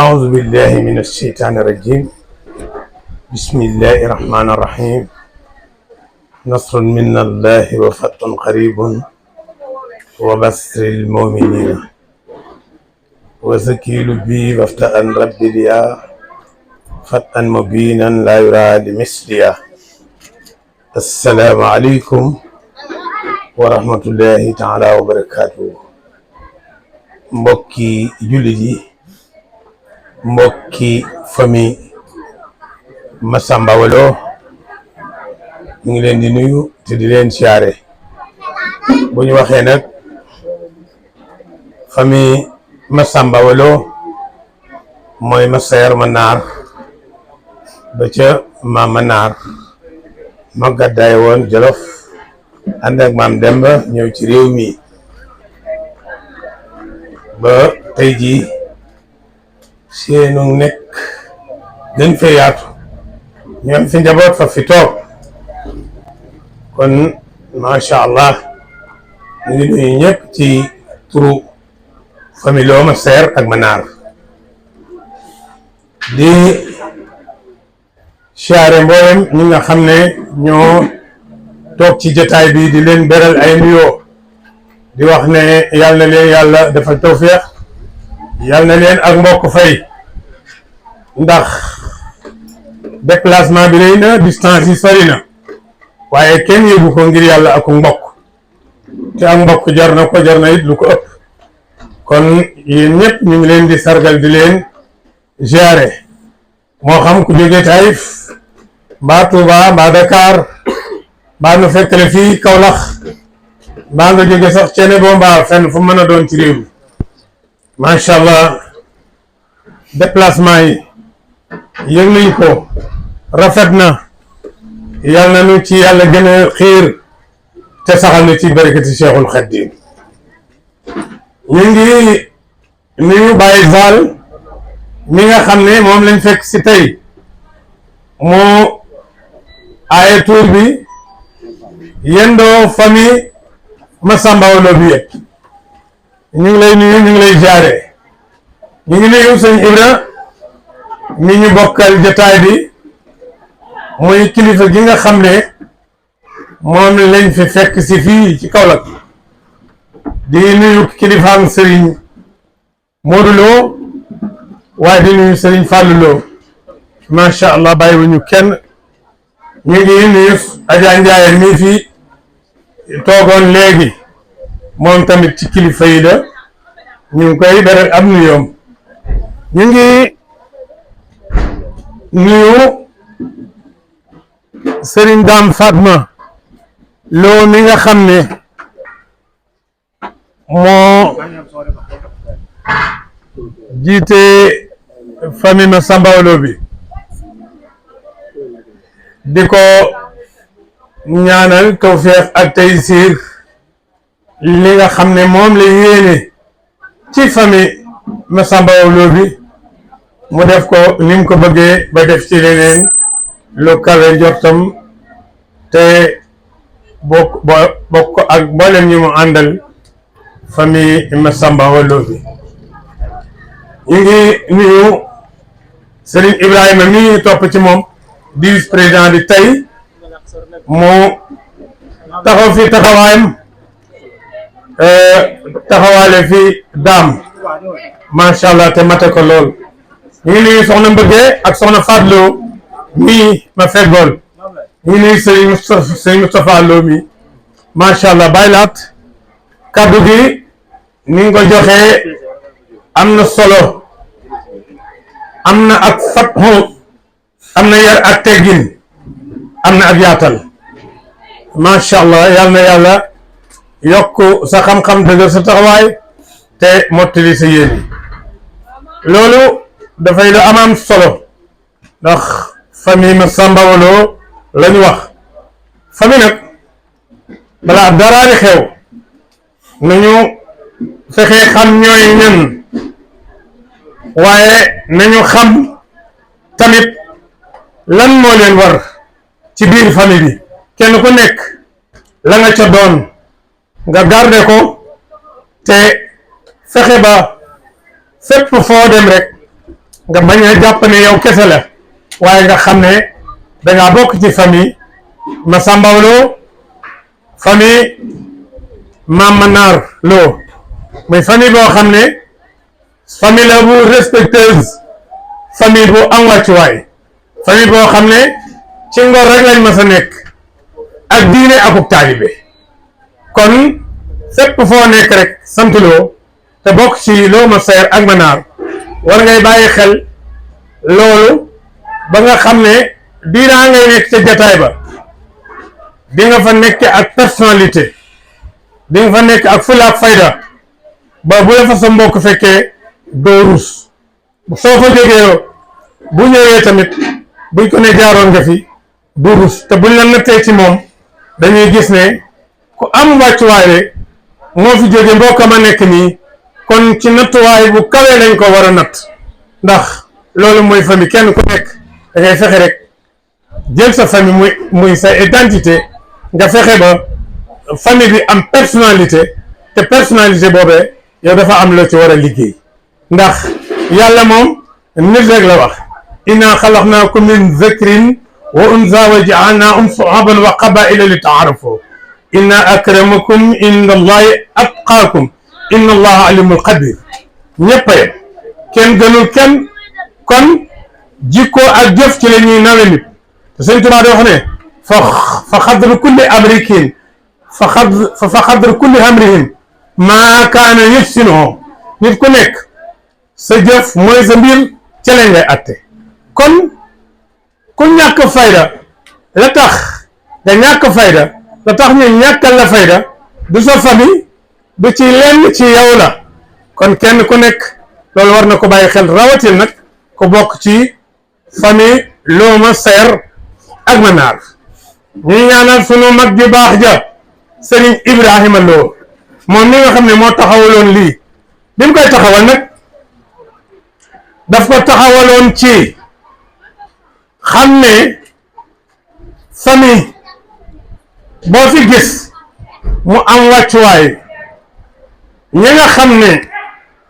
أعوذ بالله من الشيطان الرجيم بسم الله الرحمن الرحيم نصر من الله وفتح قريب وبشر المؤمنين وزكيل بي وافتح ربي ليا فتحا مبينا لا يرى لمثليا. السلام عليكم ورحمة الله تعالى وبركاته. mbokki jullit yi, mbokki famille Massamba Walo ñu ngi leen di nuyu te di leen siyaare. bu ñu waxee nag famille Massamba Walo mooy ma seer ma naar ba ca maam ma naar ma gàddaay woon Jolof ànd ak maam Demba ñëw ci réew mi ba tey jii seenu nekk gën fee yaatu ñoom fi njaboot fa fi toog kon macha allah ñu ngi nuyu ñëpp ci turu famille Lo ma seer ak ma naar di siyaare mboolem ñi nga xam ne ñoo toog ci jotaay bi di leen beral ay nuyoo di wax ne yàlla na leen yàlla defal tawféex yàlla na leen ak mbokk fay ndax déplacement bi rëy na distance yi sori na waaye kenn yëgu ko ngir yàlla ak mbokk te ak mbokk jar na ko, jar na it lu ko ëpp. kon yéen ñëpp ñu ngi leen di sargal di leen ziare moo xam ku jógee Taïf mbaa Touba mbaa Dakar mbaa nu fekkale fii Kaolack mbaa nga jóge sax ceene boo mbaa fenn fu mën a doon ci réew mi macha allah déplacement yi yëg nañ ko rafet na yal na nu ci yàlla gën a xiir te saxal na ci barakati Cheikhul Khadim. ñu ngi nuyu Baye Fall mi nga xam ne moom lañ fekk si tey moo aaye tuur bi yendoo famille Massamba Walo bi yëpp ñu ngi lay nuyu, ñu ngi lay jaare. ñu ngi nuyu sëñ Ibra mi ñu bokkal jotaay bi muy kilifa gi nga xam ne moom lañ fi fekk si fii ci Kaolack di nuyu kilifaam Serigne Modou Lo waaye di nuyu Serigne Fallou Lo macha allah bàyyiwuñu kenn. ñu ngi nuyu Adja Ndiaye mii fi toogoon léegi moom tamit ci kilifa yi la ñu ngi koy beral am nuyoom. ñu ngi nuyu Serigne Dame Fatma Lo mi nga xam ne moo jiite famille Massamba Walo bi di ko ñaanal tawfeex ak taysiir li nga xam ne moom la yéene ci famille Massamba Walo bi mu def ko ni mu ko bëggee ba def ci leneen lu kawe njortam te bokk ak mboolem ñi mu àndal famille Massamba Walo bi. ñu ngi nuyu Serigne Ibrahima mi topp ci moom di vice président di tey mu taxaw fi taxawaayam taxawaale fi daam macha allah te mate ko lool. ñu ngi nuyu soxna Mbëggee ak soxna Fadlo mii ma feggool. ñu ngi nuyu Serigne Moustapha Lo mi macha allah bàyyi laat kaddu gi ni nga ko joxee am na solo, am na ak fatxu, am na yar ak teggin, am na ak yaatal macha allah. yal na yàlla yokk sa xam-xam dëgër sa taxawaay te mottali sa yéene. loolu dafay lu am solo ndax famille Massamba Walo la ñu wax. famille nag balaa dara di xew nañu fexe xam ñooy ñan waaye nañu xam tamit lan moo leen war ci biir famille bi. kenn ku nekk la nga ca doon nga garder ko te fexe ba fépp foo dem rek nga bañ a jàpp ne yow kese la waaye nga xam ne dangaa bokk ci famille Masamba Lo, famille Mame Manar Lo muy famille boo xam ne famille la bu respecteuse, famille bu am wàccuwaay, famille boo xam ne ci ngor rek lañ mas a nekk ak diine akub taalibe. kon fépp foo nekk rek sant Lo te bokk ci Lo ma seer ak Manar war ngay bàyyi xel loolu ba nga xam ne diiraa ngay nekk ca jataay ba di nga fa nekk ak personnalité, di nga fa nekk ak fulla ak fayda ba bu la fa sa mbokk fekkee doo rus soo fa jógee bu ñëwee tamit buñ ko ne jaaroon nga fi du rus te buñ la nattee ci moom dañuy gis ne ku am wàccuwaay moo fi jóge mbokkam a nekk nii. kon ci nattuwaay bu kawee lañ ko war a natt ndax loolu mooy famille. kenn ku nekk da ngay fexe rek jël sa famille muy sa identité nga fexe ba famille bi am personnalité te personnalité boobee yow dafa am loo ci war a liggéey ndax yàlla moom nit rek la wax inna xalaqnaakum min zakrin wa unsa wa ja'alnaahum shu'uban wa qabaa'ila li ta'aarafu inna akramakum inda allahi atqaakum inna allaha alimul qadir. ñëpp a yem kenn gënul kenn kon jikko ak jëf ci la ñuy nawe nit te Sëñ Tuubaa da wax ne fa xadru kulli amrikin fa xadru kulli amrihim maa kaana yuhsinuhu. nit ku nekk sa jëf mooy sa mbir ca lañ ngay atte. kon ku ñàkk fayda la tax nga ñàkk fayda la tax ñu ñàkkal la fayda du sa famille du ci lenn ci yow la. kon kenn ku nekk loolu war na ko bàyyi xel rawatil nag ku bokk ci famille Lo ma seer ak Manar. ñuy ñaanal sunu mag ju baax ja Serigne Ibrahima Lo moom mi nga xam ne moo taxawaloon lii bi mu koy taxawal nag daf ko taxawaloon ci xam ne famille boo fi gis mu am wàccuwaay ñi nga xam ne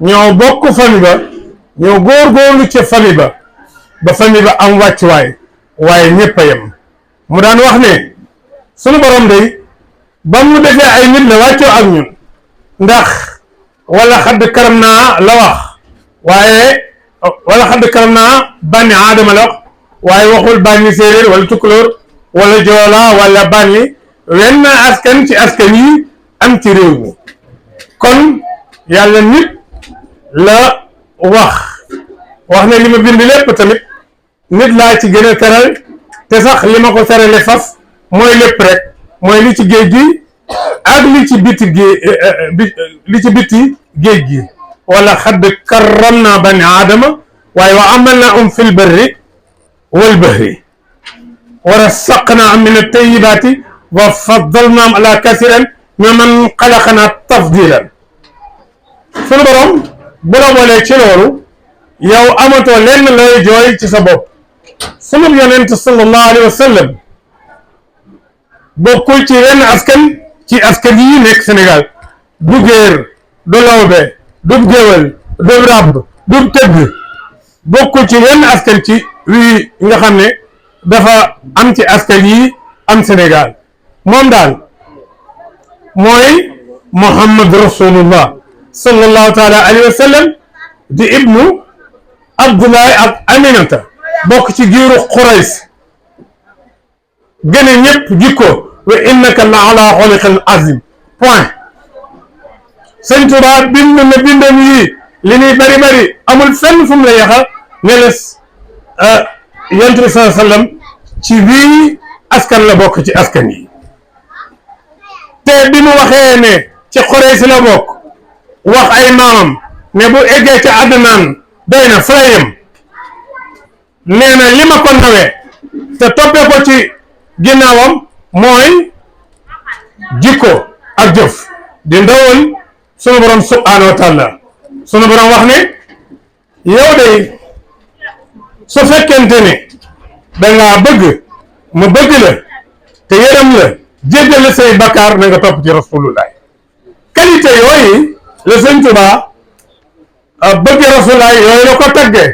ñoo bokk famille ba ñoo góorgóorlu ca famille ba famille ba am wàccuwaay waaye ñëpp a yem. mu daan wax ne sunu borom day ba mu defee ay nit la wàccoo ak ñun ndax wala xadd karam naa la wax waaye wala xadd karam naa bànni aadama la wax waaye waxul bànni séeréer wala tukulóor wala joola wala bànni wenn askan ci askan yi am ci réew mi. kon yàlla nit la wax ne li ma bind lépp tamit nit laa ci gën a teral te sax li ma ko terale faf mooy lépp rek mooy li ci géej gi ak li ci biti géej gi wala xadd karram naa bani aadama waaye wa amalna fil barri wal bahri wa rasaqna min at-tayyibaati wa faddalnaam ala kasiran mimman xalaqnaa tafdilan. sunu borom bu la boolee ci loolu yow amatoo lenn looy jooy ci sa bopp. sunu yonent sallallahu alayhi wa sallam bokkul ci yenn askan ci askan yi nekk Sénégal du géer du lawbe du géwël du ràbb du tëgg bokkul ci yenn askan ci wii nga xam ne dafa am ci askan yi am Sénégal. moom daal mooy Muhammad rasulullah sallallahu taala alayhi wa sallam di ibnu Abdullahi ak Aminata bokk ci giiru Qurays gëne ñëpp jikko wa innaka la ala xoliqin azim point. Sëñ Tuubaa bind na bindam yi li ñuy bari bari amul fenn fu mu la yaxa ne les yonent bi sallallahu alayhi wa sallam ci wii askan la bokk ci askan yi. te bi mu waxee ne ci Quraysh la bokk wax ay maamam ne bu eggee ca Adnaan doy na fa la yem nee na li ma ko nawee te toppee ko ci ginnaawam mooy jikko ak jëf di ndawal sunu borom subhaanahu wa taala. sunu borom wax ne yow de su fekkente ne dangaa bëgg mu bëgg la te yërëm la jéggal la say bakkaar na nga topp ci rasulullah. qualité yooyu la Sëñ Tuubaa bëgg rasulullah yooyu la ko tagge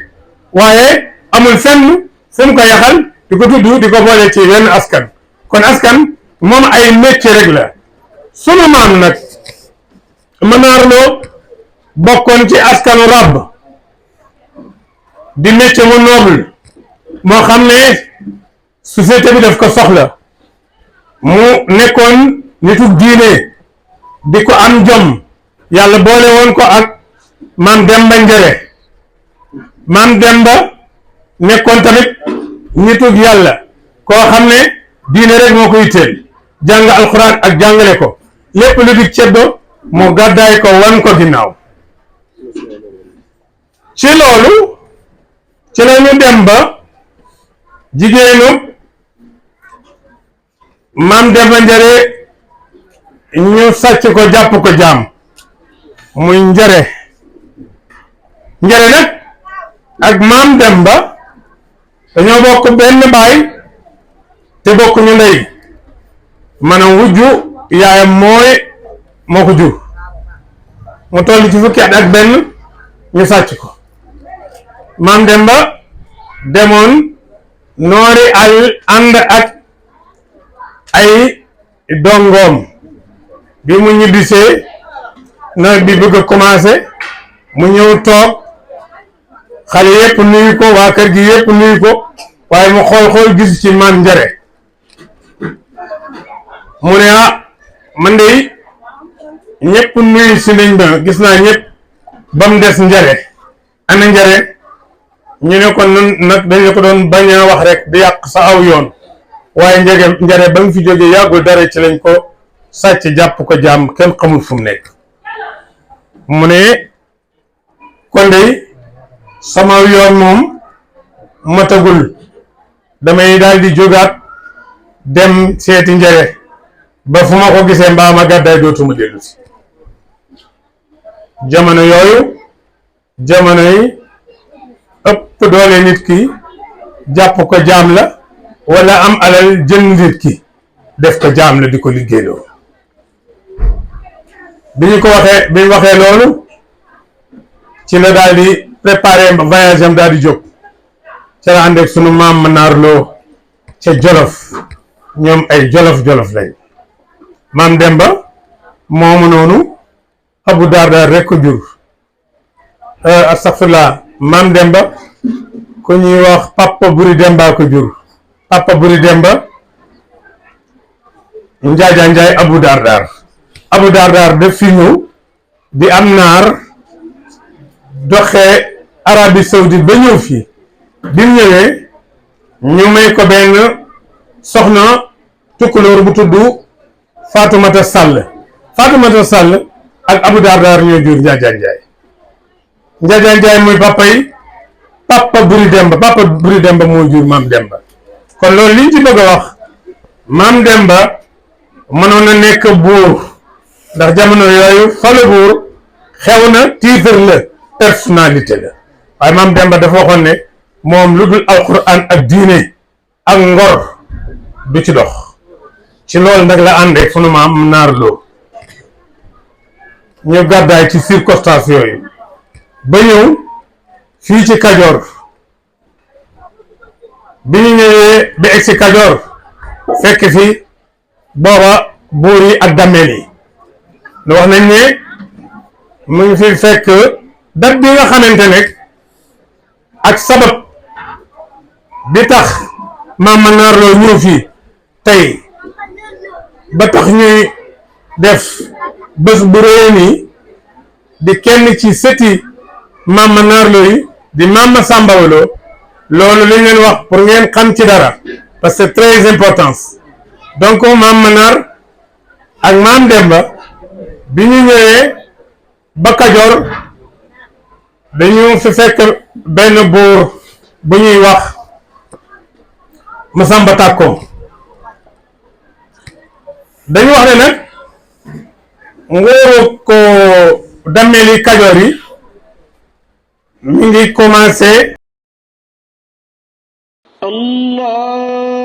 waaye amul fenn fu mu ko yaxal di ko tudd di ko boole ci wenn askan kon askan moom ay métier rek la sunu maam nag Manar Lo bokkoon ci askanu rab di métier mu noble moo xam ne société bi daf ko soxla mu nekkoon nitu diine di ko am jom yàlla boole woon ko ak maam Demba Njare maam Demba nekkoon tamit nitu yàlla koo xam ne diine rek moo ko yitteel jàng alxuraan ak jàngale ko lépp lu di ceddo mu gàddaay ko wan ko ginnaaw ci loolu ci la ñu dem ba jigéenu maam Demba Njare ñu sàcc ko jàpp ko jaam muy Njare nag ak maam Demba dañoo bokk benn baay te bokk ñu ndey maanaam wujju yaayam moo ko jur mu toll ci fukki at ak benn ñu sàcc ko maam Demba demoon noori ànd ak ay dongoom bi mu ñibbisee nawet bi bëgg a commencé mu ñëw toog xale yépp nuyu ko waa kër gi yépp nuyu ko waaye mu xool gis ci maam Njare mu ne man de ñépp nuyu si nañ ba gis naa ñépp ba mu des Njare ana Njare ñu ne ko nag dañu ko doon bañ a wax rek di yàq sa aw yoon waaye Njare ba mu fi jógee yàggul dara ci lañ ko sàcc jàpp ko jaam kenn xamul fu mu nekk mu ne kon de sama yoon moom matagul damay daal di jógaat dem seeti Njare ba fu ma ko gisee mbaa ma gàddaay dootuma dellu si jamono yooyu jamono yi ëpp doole nit ki jàpp ko jaam la wala am alal jënd nit ki def ko jaam la di ko liggéeyloo bi ñu waxee loolu ci la daal di préparer voyage am daal di jóg ca la ànd ak sunu maam Manar Lo ca Jolof ñoom ay jolof lañ maam Demba moomu noonu Abu Darda rek ko jur astaghfirullah maam Demba ku ñuy wax Papa Buri Demba ko jur Papa Buri Demba Njaaja Njaay Abu Dardar def fi ñëw di am naar doxee Arabie Saoudite ba ñëw fii bi mu ñëwee ñu may ko benn soxna tukkulóor bu tudd Fatoumata Sall ak Abu Dardar ñoo jur Njaaja Njaay mooy Papa Buri Demba moo jur maam Demba kon loolu liñ ci bëgg a wax maam Demba mënoon na nekk buur ndax jamono yooyu fale buur xew na titre la personnalité la waaye maam Demba dafa waxoon ne moom lu dul alquran ak diine ak ngor du ci dox ci loolu nag la àndee sunu maam Naar Lo ñu gàddaay ci circonstance yooyu ba ñëw fii ci Kajoor bi ñu ñëwee ba egg si Kajoor fekk fi booba buur yi ak dammeel yi lu wax nañ ne mu ngi fi fekk dat bi nga xamante ne ak sabab bi tax maam Manar Lo ñëw fii tey ba tax ñuy def bés bu réy nii di kenn ci sëti maam Manar Lo yi di maam Masamba Lo loolu li ñu leen wax pour ngeen xam ci dara parce que c'est très important donc maam Manar ak maam Demba bi ñu ñëwee ba Kajoor dañu fi fekk benn buur bu ñuy wax Masamba Takko dañu wax ne nag nguuru ko dammeeli Kajoor yi mi ngi commencé Allah